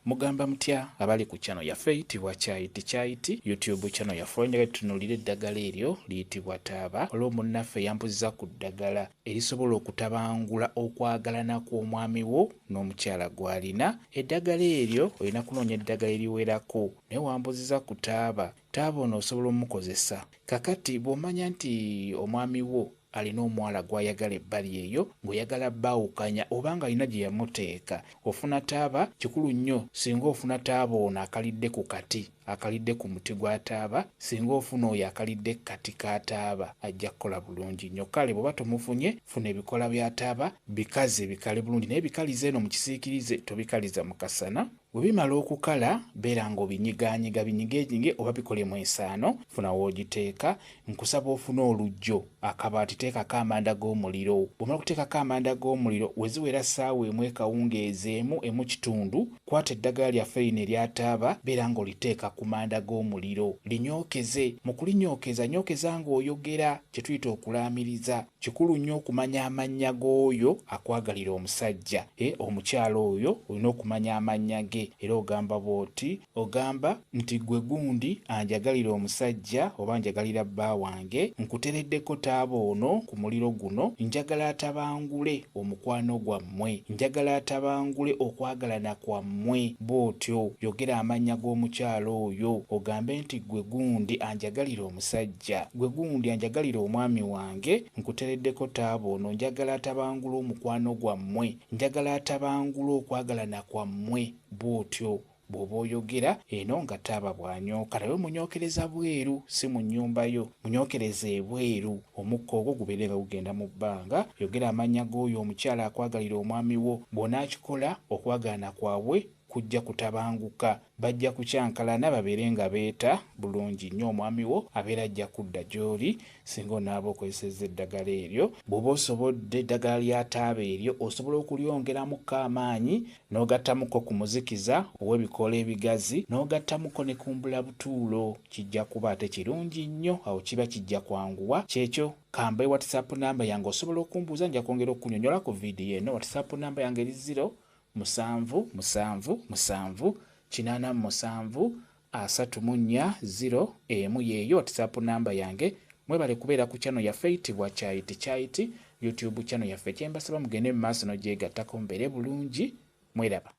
Mugamba mutya abali ku channel yaffe eyitibwa Kyayiti Kyayiti YouTube channel yaffe. Olwenjaga tutunuulire eddagala eryo liyitibwa taaba. Waliwo munnaffe yambuziza ku ddagala erisobola okutabangula okwagalana kw'omwami wo n'omukyala gw'alina. Eddagala eryo olina kunoonya eddagala eriwerako, naye wambuziza ku taaba. Taaba ono osobola omukozesa. Kakati bw'omanya nti omwami wo alina omuwala gw'ayagala ebbali eyo ng'oyagala baawukanya oba ng'alina gye yamuteeka, ofuna taaba. Kikulu nnyo singa ofuna taaba ono akalidde ku kati, akalidde ku muti gwa taaba. Singa ofuna oyo akalidde ku kati ka taaba, ajja kukola bulungi nnyo. Kale bw'oba tomufunye, funa ebikola bya taaba bikaze, bikale bulungi, naye bikalize eno mu kisiikirize, tobikaliza mu kasana. Bwe bimala okukala, beera ng'obinyigaanyiga, binyigenyige oba bikolemu ensaano, funa w'ogiteeka. Nkusaba ofune oluggyo, akabaati, teekako amanda g'omuliro. Bw'omala okuteekako amanda g'omuliro, we ziwera ssaawa emu ekawungeezi, emu, emu kitundu, kwata eddagala lyaffe lino erya taaba, beera ng'oliteeka ku manda g'omuliro. Linyookeze. Mu kulinyookeza, nyookeza ng'oyogera, kye tuyita okulaamiriza. Kikulu nnyo okumanya amannya g'oyo akwagalira omusajja. Omukyala oyo olina okumanya amannya ge, era ogamba bw'oti, ogamba nti ggwe gundi anjagalira omusajja oba njagalira bba wange, nkutereddeko taaba ono ku muliro guno, njagala atabangule omukwano gwammwe, njagala atabangule okwagalana kwammwe. Bw'otyo yogera amannya g'omukyala oyo, ogambe nti ggwe gundi anjagalira omusajja, ggwe gundi anjagalira omwami wange, nkutereddeko taaba ono, njagala atabangule omukwano gwammwe, njagala atabangule okwagalana kwammwe. Bw'otyo bw'oba oyogera eno nga taaba bw'anyooka, naye omunyookereza bweru, si mu nnyumba yo, munyookereza ebweru, omukka ogwo gubeere nga gugenda mu bbanga. Yogera amannya g'oyo omukyala akwagalira omwami wo. Bw'onaakikola, okwagalana kwabwe kujja kutabanguka, bajja kukyankalana babeere nga beeta bulungi nnyo. Omwami wo abeera ajja kudda gy'oli singa onaaba okozesezza eddagala eryo. Bw'oba osobodde eddagala lya taaba eryo, osobola okulyongeramuko amaanyi n'ogattamuko ku muzikiza ow'ebikoola ebigazi, n'ogattamuko ne ku mbulabutuulo, kijja kuba ate kirungi nnyo, awo kiba kijja kwanguwa. Kyekyo, kambe WhatsApp namba yange, osobola okumbuuza, nja kwongera okukunyonnyola ku vidiyo eno. WhatsApp namba yange eri 0 7 7 7 87 34 0 1, yeeyo WhatsApp namba yange. Mwebale kubeera ku channel yaffe eyitibwa Kyayiti Kyayiti YouTube channel yaffe. Kyembasaba mugende mu maaso n'ogyegattako, mubeere bulungi, mweraba.